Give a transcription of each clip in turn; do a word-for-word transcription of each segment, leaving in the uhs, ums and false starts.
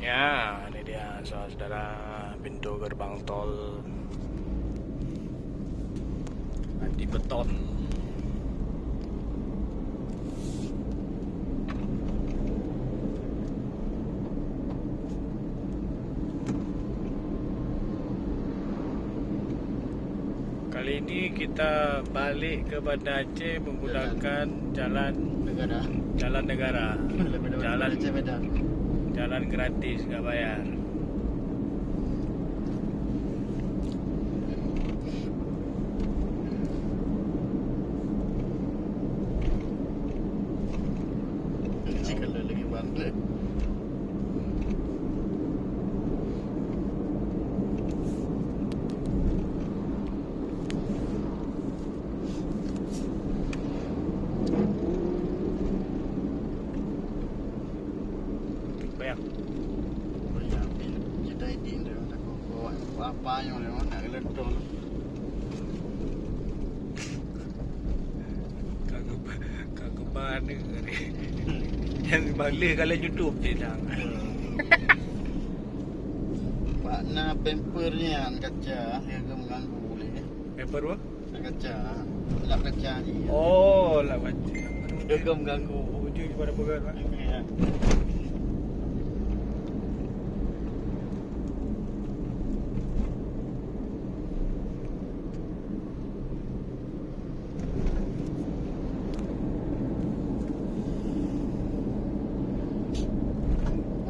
Ya, ini dia, saudara, pintu gerbang tol Anti Beton. Kali ini kita balik ke Banda Aceh menggunakan jalan negara. Jalan negara. Lebih lewat jalan Aceh Medan. Jalan gratis, nggak bayar. Cik kalau lagi balik. Bayang. Bayang, kita ini dah tak apa-apa yang nak gelentung. Ka geuba-, ka geuba aneuk tadi. Nyan bak lheueh ka lheueh YouTube cit dah. Bak na pamper nyan kaca, ya, ka mengganggu lé. Pamper apa? Na kaca. Lap kaca jih. Oh, lap kaca. Dia ka mengganggu. Uji pada peugah, Pak. Ya.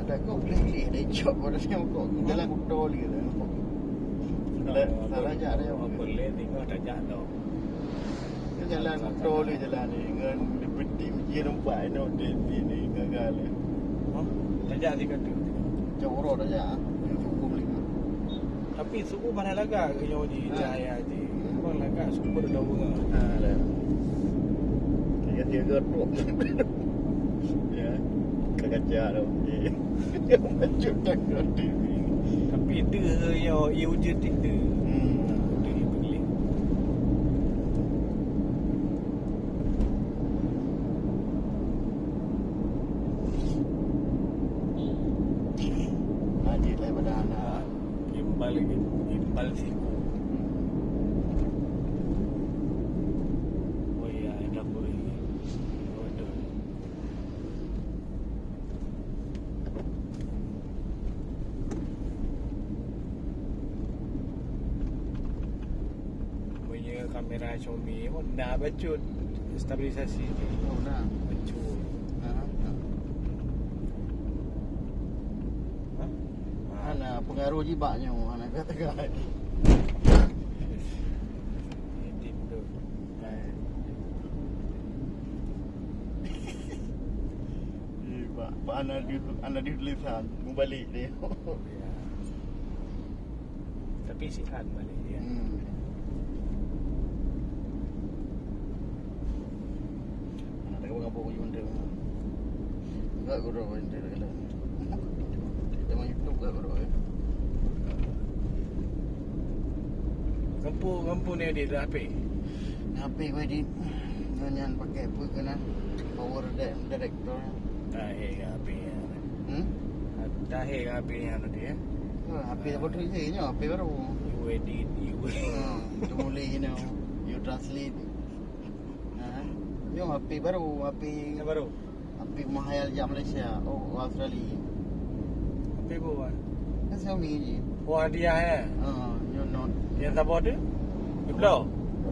Ada kok klik-klik, ada cok, ada siapa kok. Jalan kutol gitu. Salah, salah jak dia. Apa leh tengok tak jak tau. Jalan kutol ni, jalan ni. Dengan dipetik uji nampak, ini hotel ni, gagal ni. Hah? Tak jak tiga tu. Cak uroe tak jak. Hukum lima. Tapi suku mana lagak ke nyoe ji, ha, cahaya ji. Bang lagak sumber dah bunga. Ha, dah. Tiga-tiga truk. Ya. Kaca tu. Okey. Baju tak ada. Tapi itu yang ia wujud itu. Hmm. Itu yang penting. Majid daripada anak. Gimbal lagi. Gimbal siku. Oh ya, ada apa lagi? Oh, ada. Punya kamera Xiaomi pun na bacut stabilisasi. Oh, na. Bacut. Ha, ha. Ha? Hana pengaruh jih bak nyoe, hana kata-kata. Edit tu. Eh, bak, bak hana di, hana di tulisan, mubalik dia. Ya. Tapi sihat balik dia. Hmm. Anak dah kampung-kampung je benda. Enggak guru benda dalam. Kita main YouTube enggak guru, eh. Kampung-kampung ni edit lah H P. H P ku edit. Nyan pakai apa kena power di-, director. Tahe ka H P nyan. Hmm? Tahe ka H P nyan tadi, ya? Ha, H P apa tu je, nyo H P baru. You edit, you. Ha, you boleh, you know, you translate. Ha, nyo H P baru, H P yang baru. H P mahal jak Malaysia, oh, Australia. H P apa, Wan? Kan Xiaomi je. Oh, hadiah, ya? Ha, nyo not. Yang siapa tu? Diplo?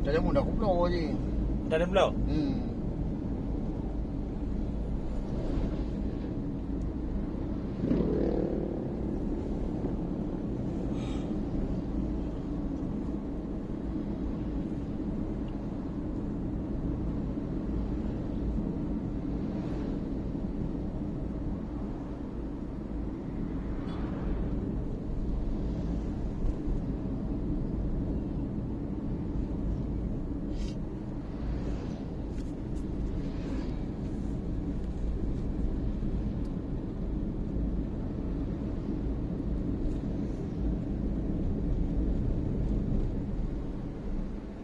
Tak ada mudah kuplo je. Tak ada plo? Hmm.